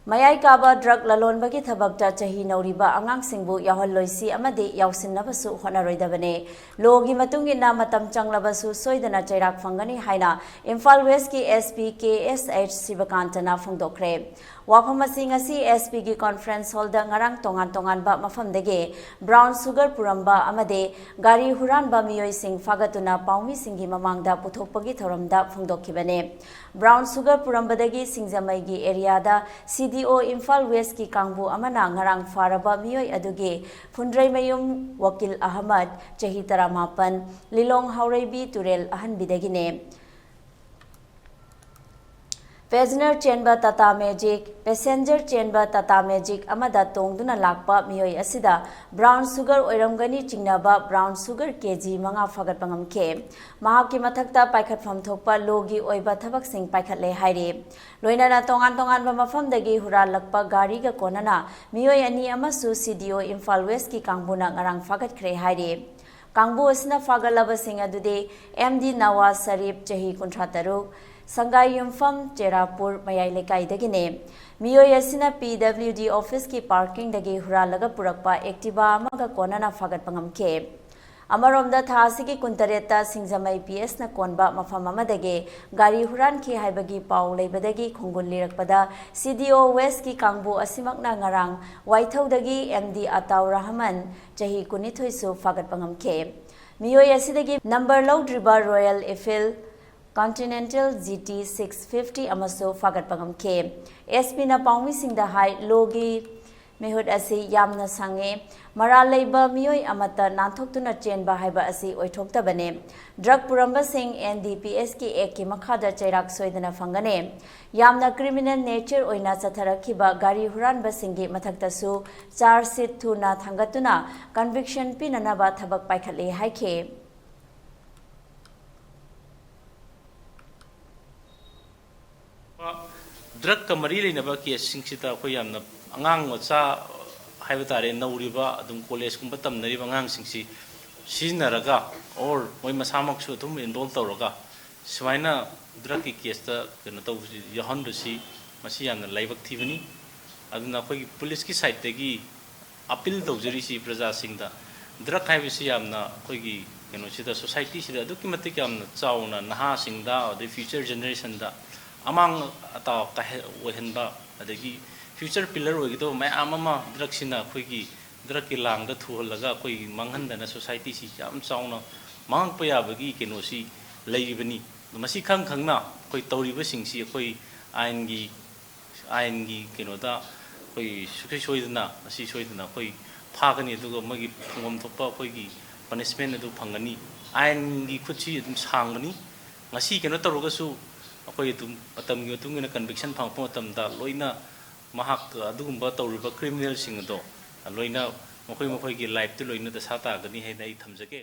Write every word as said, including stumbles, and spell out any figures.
ꯃꯌꯥꯏ ꯀꯥꯕ ꯗ꯭ꯔꯒ ꯂꯂꯣꯟꯕꯒꯤ ꯊꯕꯛꯇ ꯆꯍꯤ ꯅꯧꯔꯤꯕ ꯑꯉꯥꯡꯁꯤꯡꯕꯨ ꯌꯥꯎꯍꯜꯂꯣꯏꯁꯤ ꯑꯃꯗꯤ ꯌꯥꯎꯁꯤꯟꯅꯕꯁꯨ ꯍꯣꯠꯅꯔꯣꯏꯗꯕꯅꯤ꯫ ꯂꯣꯒꯤ ꯃꯇꯨꯡ ꯏꯟꯅ ꯃꯇꯝ ꯆꯪꯂꯕꯁꯨ ꯁꯣꯏꯗꯅ ꯆꯩꯔꯥꯛ ꯐꯪꯒꯅꯤ ꯍꯥꯏꯅ ꯏꯝꯐꯥꯜ ꯋꯦꯁꯀꯤ SP ꯀꯦ ꯑꯦꯁ ꯑꯩꯆ ꯁꯤꯕꯀꯥꯟꯇꯅ ꯐꯣꯡꯗꯣꯛꯈ꯭ꯔꯦ꯫ ꯋꯥꯐꯝ ꯑꯁꯤ ꯉꯁꯤ SP ꯒꯤ conference hall ꯗ ꯉꯔꯥꯡ ꯇꯣꯉꯥꯟ ꯇꯣꯉꯥꯟꯕ ꯃꯐꯝꯗꯒꯤ brown sugar ꯄꯨꯔꯝꯕ ꯑꯃꯗꯤ ꯒꯥꯔꯤ ꯍꯨꯔꯥꯟꯕ ꯃꯤꯑꯣꯏꯁꯤꯡ ꯐꯥꯒꯠꯇꯨꯅ ꯄꯥꯎꯃꯤꯁꯤꯡꯒꯤ ꯃꯃꯥꯡꯗ ꯄꯨꯊꯣꯛꯄꯒꯤ ꯊꯧꯔꯝꯗ ꯐꯣꯡꯗꯣꯛꯈꯤꯕꯅꯤ꯫ Brown sugar ꯄꯨꯔꯝꯕꯗꯒꯤ ꯁꯤꯡꯖꯃꯩꯒꯤ area ꯗ CDO ꯏꯝꯐꯥꯜ ꯋꯦꯁꯀꯤ ꯀꯥꯡꯕꯨ ꯑꯃꯅ ꯉꯔꯥꯡ ꯐꯥꯔꯕ ꯃꯤꯑꯣꯏ ꯑꯗꯨꯒꯤ ꯐꯨꯟꯗ꯭ꯔꯩꯃꯌꯨꯝ ꯋꯀꯤꯜ ꯑꯍꯃꯗ, ꯆꯍꯤ ꯇꯔꯥꯃꯥꯄꯟ, ꯂꯤꯂꯣꯡ ꯍꯥꯎꯔꯩꯕꯤ ꯇꯨꯔꯦꯜ ꯑꯍꯟꯕꯤꯗꯒꯤꯅꯦ꯫ Passenger ꯆꯦꯟꯕ Tata Magic, passenger ꯆꯦꯟꯕ Tata Magic ꯑꯃꯗ ꯇꯣꯡꯗꯨꯅ ꯂꯥꯛꯄ ꯃꯤꯑꯣꯏ ꯑꯁꯤꯗ brown sugar ꯑꯣꯏꯔꯝꯒꯅꯤ ꯆꯤꯡꯅꯕ brown sugar KG ꯃꯉꯥ ꯐꯥꯒꯠꯄ ꯉꯝꯈꯤ꯫ ꯃꯍꯥꯛꯀꯤ ꯃꯊꯛꯇ ꯄꯥꯏꯈꯠꯐꯝ ꯊꯣꯛꯄ ꯂꯣꯒꯤ ꯑꯣꯏꯕ ꯊꯕꯛꯁꯤꯡ ꯄꯥꯏꯈꯠꯂꯦ ꯍꯥꯏꯔꯤ꯫ ꯂꯣꯏꯅꯅ ꯇꯣꯉꯥꯟ ꯇꯣꯉꯥꯟꯕ ꯃꯐꯝꯗꯒꯤ ꯍꯨꯔꯥꯜꯂꯛꯄ ꯒꯥꯔꯤꯒ ꯀꯣꯟꯅꯅ ꯃꯤꯑꯣꯏ ꯑꯅꯤ ꯑꯃꯁꯨ CDO ꯏꯝꯐꯥꯜ ꯋꯦꯁꯀꯤ ꯀꯥꯡꯕꯨꯅ ꯉꯔꯥꯡ ꯐꯥꯒꯠꯈ꯭ꯔꯦ ꯍꯥꯏꯔꯤ꯫ ꯀꯥꯡꯕꯨ ꯑꯁꯤꯅ ꯐꯥꯒꯠꯂꯕꯁꯤꯡ ꯑꯗꯨꯗꯤ MD ꯅꯋꯥꯖ ꯁꯔꯤꯞ, ꯆꯍꯤ ꯀꯨꯟꯊ꯭ꯔꯥ ꯇꯔꯨꯛ, ꯁꯪꯒꯥꯏ ꯌꯨꯝꯐꯝ, ꯆꯦꯔꯥꯄꯨꯔ ꯃꯌꯥꯏ ꯂꯩꯀꯥꯏꯗꯒꯤꯅꯤ꯫ ꯃꯤꯑꯣꯏ ꯑꯁꯤꯅ PWD office ꯀꯤ parking ꯗꯒꯤ ꯍꯨꯔꯥꯜꯂꯒ ꯄꯨꯔꯛꯄ Activa ꯑꯃꯒ ꯀꯣꯟꯅꯅ ꯐꯥꯒꯠꯄ ꯉꯝꯈꯤ꯫ ꯑꯃꯔꯣꯝꯗ, ꯊꯥ ꯑꯁꯤꯒꯤ ꯀꯨꯟꯇꯔꯦꯠꯇ ꯁꯤꯡꯖꯃꯩ PS ꯅ ꯀꯣꯟꯕ ꯃꯐꯝ ꯑꯃꯗꯒꯤ ꯒꯥꯔꯤ ꯍꯨꯔꯥꯟꯈꯤ ꯍꯥꯏꯕꯒꯤ ꯄꯥꯎ ꯂꯩꯕꯗꯒꯤ ꯈꯣꯡꯒꯨꯜ ꯂꯤꯔꯛꯄꯗ CDO West ꯀꯤ ꯀꯥꯡꯕꯨ ꯑꯁꯤꯃꯛꯅ ꯉꯔꯥꯡ ꯋꯥꯏꯊꯧꯗꯒꯤ MD ꯑꯇꯥꯎ ꯔꯍꯃꯟ, ꯆꯍꯤ ꯀꯨꯟꯅꯤꯊꯣꯏꯁꯨ ꯐꯥꯒꯠꯄ ꯉꯝꯈꯤ꯫ ꯃꯤꯑꯣꯏ ꯑꯁꯤꯗꯒꯤ number ꯂꯧꯗ꯭ꯔꯤꯕ Royal Enfield Continental GT six fifty ꯑꯃꯁꯨ ꯐꯥꯒꯠꯄ ꯉꯝꯈꯤ꯫ SP ꯅ ꯄꯥꯎꯃꯤꯁꯤꯡꯗ ꯍꯥꯏ, ꯂꯣꯒꯤ ꯃꯤꯍꯨꯠ ꯑꯁꯤ ꯌꯥꯝꯅ ꯁꯪꯉꯦ꯫ ꯃꯔꯥꯜ ꯂꯩꯕ ꯃꯤꯑꯣꯏ ꯑꯃꯠꯇ ꯅꯥꯟꯊꯣꯛꯇꯨꯅ ꯆꯦꯟꯕ ꯍꯥꯏꯕ ꯑꯁꯤ ꯑꯣꯏꯊꯣꯛꯇꯕꯅꯤ꯫ Drug ꯄꯨꯔꯝꯕꯁꯤꯡ NDPS ꯀꯤ Act ꯀꯤ ꯃꯈꯥꯗ ꯆꯩꯔꯥꯛ ꯁꯣꯏꯗꯅ ꯐꯪꯒꯅꯤ꯫ ꯌꯥꯝꯅ criminal nature ꯑꯣꯏꯅ ꯆꯠꯊꯔꯛꯈꯤꯕ ꯒꯥꯔꯤ ꯍꯨꯔꯥꯟꯕꯁꯤꯡꯒꯤ ꯃꯊꯛꯇꯁꯨ charge sheet ꯊꯨꯅ ꯊꯥꯡꯒꯠꯇꯨꯅ conviction ꯄꯤꯅꯅꯕ ꯊꯕꯛ ꯄꯥꯏꯈꯠꯂꯤ ꯍꯥꯏꯈꯤ꯫ Drug ꯀ ꯃꯔꯤ ꯂꯩꯅꯕ case ꯁꯤꯡꯁꯤꯗ ꯑꯩꯈꯣꯏ ꯌꯥꯝꯅ ꯑꯉꯥꯡ ꯃꯆꯥ ꯍꯥꯏꯕ ꯇꯥꯔꯦ, ꯅꯧꯔꯤꯕ, ꯑꯗꯨꯝ college ꯀꯨꯝꯕ ꯇꯝꯅꯔꯤꯕ ꯑꯉꯥꯡꯁꯤꯡꯁꯤ ꯁꯤꯖꯤꯟꯅꯔꯒ, or ꯃꯣꯏ ꯃꯁꯥꯃꯛꯁꯨ ꯑꯗꯨꯝ involve ꯇꯧꯔꯒ ꯁꯨꯃꯥꯏꯅ drug ꯀꯤ case ꯇ ꯀꯩꯅꯣ ꯇꯧꯕꯁꯤ, ꯌꯥꯎꯍꯟꯕꯁꯤ ꯃꯁꯤ ꯌꯥꯝꯅ ꯂꯥꯏꯕꯛ ꯊꯤꯕꯅꯤ꯫ ꯑꯗꯨꯅ ꯑꯩꯈꯣꯏꯒꯤ ꯄꯨꯂꯤꯁꯀꯤ ꯁꯥꯏꯠꯇꯒꯤ ꯑꯄꯤꯜ ꯇꯧꯖꯔꯤꯁꯤ ꯄ꯭ꯔꯖꯥꯁꯤꯡꯗ, ꯗ꯭ꯔꯒ ꯍꯥꯏꯕꯁꯤ ꯌꯥꯝꯅ ꯑꯩꯈꯣꯏꯒꯤ ꯀꯩꯅꯣꯁꯤꯗ, ꯁꯣꯁꯥꯏꯇꯤꯁꯤꯗ ꯑꯗꯨꯛꯀꯤ ꯃꯇꯤꯛ ꯌꯥꯝꯅ ꯆꯥꯎꯅ ꯅꯍꯥꯁꯤꯡꯗ, ꯑꯗꯩ ꯐ꯭ꯌꯨꯆꯔ ꯖꯦꯅꯦꯔꯦꯁꯟꯗ ꯑꯃꯥꯡ ꯑꯇꯥ ꯀꯥꯏꯍ-, ꯑꯣꯏꯍꯟꯕ, ꯑꯗꯒꯤ ꯐ꯭ꯌꯨꯆꯔ ꯄꯤꯂꯔ ꯑꯣꯏꯒꯗꯕ ꯃꯌꯥꯝ ꯑꯃ ꯗ꯭ꯔꯒꯁꯤꯅ ꯑꯩꯈꯣꯏꯒꯤ ꯗ꯭ꯔꯒꯀꯤ ꯂꯥꯡꯗ ꯊꯨꯍꯜꯂꯒ ꯑꯩꯈꯣꯏꯒꯤ ꯃꯥꯡꯍꯟꯗꯅ ꯁꯣꯁꯥꯏꯇꯤꯁꯤ ꯌꯥꯝ ꯆꯥꯎꯅ ꯃꯥꯡꯉꯛꯄ ꯌꯥꯕꯒꯤ ꯀꯩꯅꯣꯁꯤ ꯂꯩꯔꯤꯕꯅꯤ꯫ ꯃꯁꯤ ꯈꯪ ꯈꯪꯅ ꯑꯩꯈꯣꯏ ꯇꯧꯔꯤꯕꯁꯤꯡꯁꯤ ꯑꯩꯈꯣꯏ ꯑꯥꯏꯟꯒꯤ, ꯑꯥꯏꯟꯒꯤ ꯀꯩꯅꯣꯗ ꯑꯩꯈꯣꯏ ꯁꯨꯡꯁꯣꯏ ꯁꯣꯏꯗꯅ, ꯃꯁꯤ ꯁꯣꯏꯗꯅ ꯑꯩꯈꯣꯏ ꯐꯥꯒꯅꯤ, ꯑꯗꯨꯒ ꯃꯣꯏꯒꯤ ꯐꯪꯐꯝ ꯊꯣꯛꯄ ꯑꯩꯈꯣꯏꯒꯤ ꯄꯅꯤꯁꯃꯦꯟ ꯑꯗꯨ ꯐꯪꯒꯅꯤ꯫ ꯑꯥꯏꯟꯒꯤ ꯈꯨꯠꯁꯤ ꯑꯗꯨꯝ ꯁꯥꯡꯕꯅꯤ꯫ ꯉꯁꯤ ꯀꯩꯅꯣ ꯇꯧꯔꯒꯁꯨ ꯑꯩꯈꯣꯏ ꯑꯗꯨꯝ ꯃꯇꯝꯒꯤ ꯃꯇꯨꯡ ꯏꯟꯅ ꯀꯟꯚꯤꯛꯁꯟ ꯐꯪꯉꯛꯄ ꯃꯇꯝꯗ ꯂꯣꯏꯅ ꯃꯍꯥꯛ ꯑꯗꯨꯒꯨꯝꯕ ꯇꯧꯔꯤꯕ ꯀ꯭ꯔꯤꯃꯤꯅꯦꯜꯁꯤꯡ ꯑꯗꯣ ꯂꯣꯏꯅ ꯃꯈꯣꯏ ꯃꯈꯣꯏꯒꯤ ꯂꯥꯏꯐꯇ ꯂꯣꯏꯅ ꯗꯁꯥ ꯇꯥꯒꯅꯤ ꯍꯥꯏꯅ ꯑꯩ ꯊꯝꯖꯒꯦ꯫